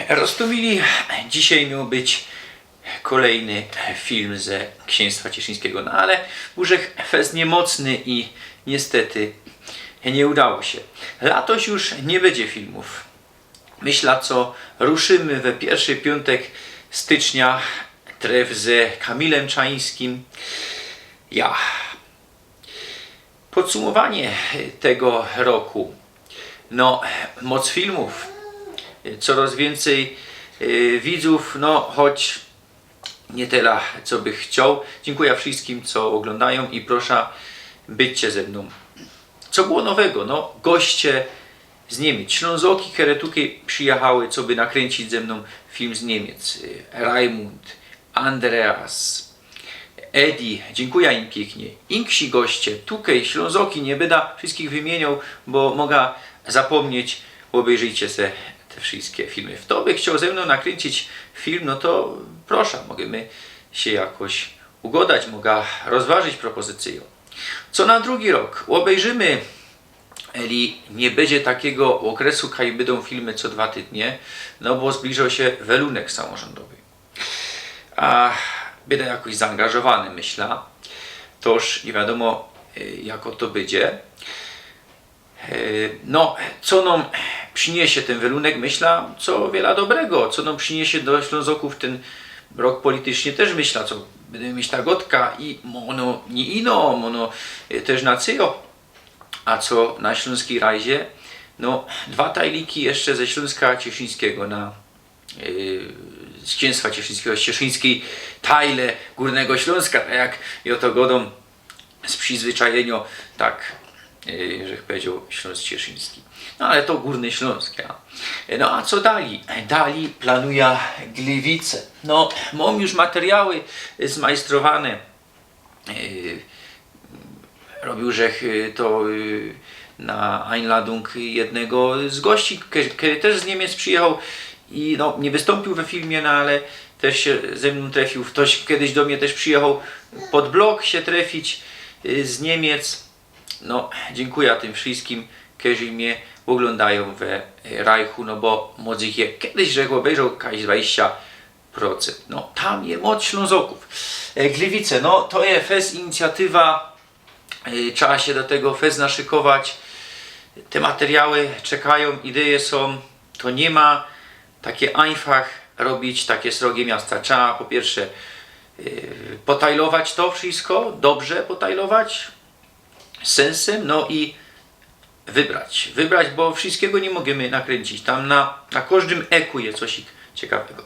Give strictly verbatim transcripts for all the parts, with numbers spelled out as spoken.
Roztōmili, dzisiej mioł być kolejny film ze Księstwa Cieszyńskiego, no ale burzech fest niymocny i niestety nie udało sie. Latoś już niy bydzie filmōw. Myślã, co ruszymy we piyrszy piōntek stycznia, tref ze Kamilym Czańskim. Ja. Podsumowanie tego roku. No, moc filmōw. Coraz wiyncyj, y, widzōw, no, choć niy tela, co bych chcioł. Dziynkuja wszyskim, co ôglōndajōm i proszã, bydźcie ze mnōm. Co było nowego? No, goście z Niymiec. Ślōnzoki, kere tukej przijachały, coby nakryńcić ze mnōm film z Niymiec. Y, Rajmund, Andreas, Edi, dziynkuja im piyknie. Inksi goście, tukej, Ślōnzoki, niy byda wszyskich wymiynioł, bo moga zapōmnieć. Ôbejrzyjcie se te wszyskie filmy. Fto by chcioł ze mnōm nakryńcić film, no to proszã, możymy sie jakoś ugodać, moga rozważyć propozycyjõ. Co na drugi rok? Ôbejrzymy, eli niy bydzie takigo ôkresu, kaj bydōm filmy co dwa tydnie, no bo zbliżo sie welōnek samorzōndowy. A bydã jakoś zaangażowany, myślã. Toż niy wiadōmo, y, jako to bydzie. Y, no, co nōm prziniysie tyn welōnek, myślã, co wiela dobrego, co nōm prziniysie do Ślōnzokōw tyn rok politycznie tyż, myślã, co bydymy mieć ta godka i mo-, ono niy ino, ono, y, tyż na cyjo. A co na ślōnskij rajzie? No, dwa tajliki jeszcze ze Ślōnska Cieszyńskigo na, y, z Księstwa Cieszyńskigo, z Cieszyńskij Tajle Gōrnego Ślōnska, tak jak jo to godōm z przizwyczajynio, tak, y, żech powiedzioł, Ślōnsk Cieszyński. No ale to Gōrny Ślōnsk, ja. No a co dali? Dali planuja Gliwice. No, mōm już materiały zmajstrowane. Y, robiōł żech, y, to, y, na Einladung jednego z gości, ke-, kery tyż z Niymiec przijachoł i, no, niy wystōmpiōł we filmie, no ale tyż sie ze mnōm trefiōł. Ftoś kedyś do mie tyż przijachoł pod blok sie trefić, y, z Niymiec. No, dziynkuja tym wszyskim, kerzy mie ôglōndajōm we, y, Rajchu, no bo młodych je, kedyś żech ôbejrzoł kaś dwadziścia procynt. No, tam je moc Ślōnzokōw. E, Gliwice, no, to je fest inicjatywa, e, trzeba sie do tego fest naszykować. Te materiały czekajōm, ideje sōm, to niy ma takie einfach robić takie srogie miasta. Trzeba po piyrsze, e, potajlować to wszysko, dobrze potajlować, z synsym, no i wybrać. Wybrać, bo wszyskigo niy możymy nakryńcić. Tam na, na kożdym eku je cosik ciekawego.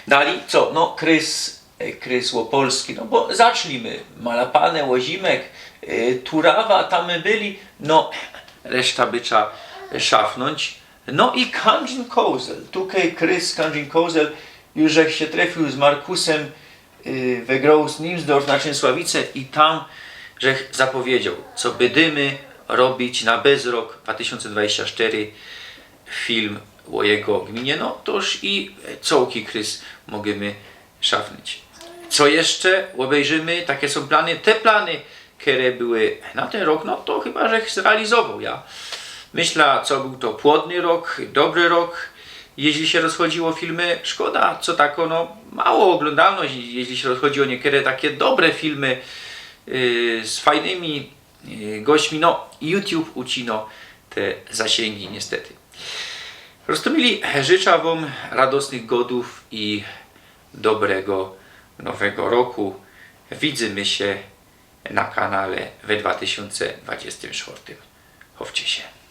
Dali, co? No, Krys, e, Krys Ôpolski, no bo zacznijmy. Malapane, Ôzimek, e, Turawa, tam my byli, no, reszta by trzeba szafnōńć. No i Kangin Kozel, tukej Krys Kangin Kozel, już żech sie trefiōł z Markusym, y, we Groß Niemsdorf na Czynysławice i tam żech zapowiedzioł, co bydymy robić na bezrok dwa tysiōnce dwadziścia sztyry film ô jego gminie, no toż i cołki Krys możymy szafnōńć. Co jeszcze ôbejrzymy? Takie sōm plany. Te plany, kere były na tyn rok, no to chyba żech zrealizowoł, ja. Myślã, co bōł to płodny rok, dobry rok, jeźli sie rozchodziło ô filmy. Szkoda, co tak, no, mało ôglōndalność, jeźli sie rozchodzi ô niekere takie dobre filmy, yy, z fajnymi, yy, gośćmi. No, YouTube ucino te zasiyngi, niestety. Roztōmili, życzã wōm radosnych godōw i dobrego nowego roku. Widzymy sie na kanale we dwa tysiōnce dwadziestym sztwŏrtym. Chowcie sie.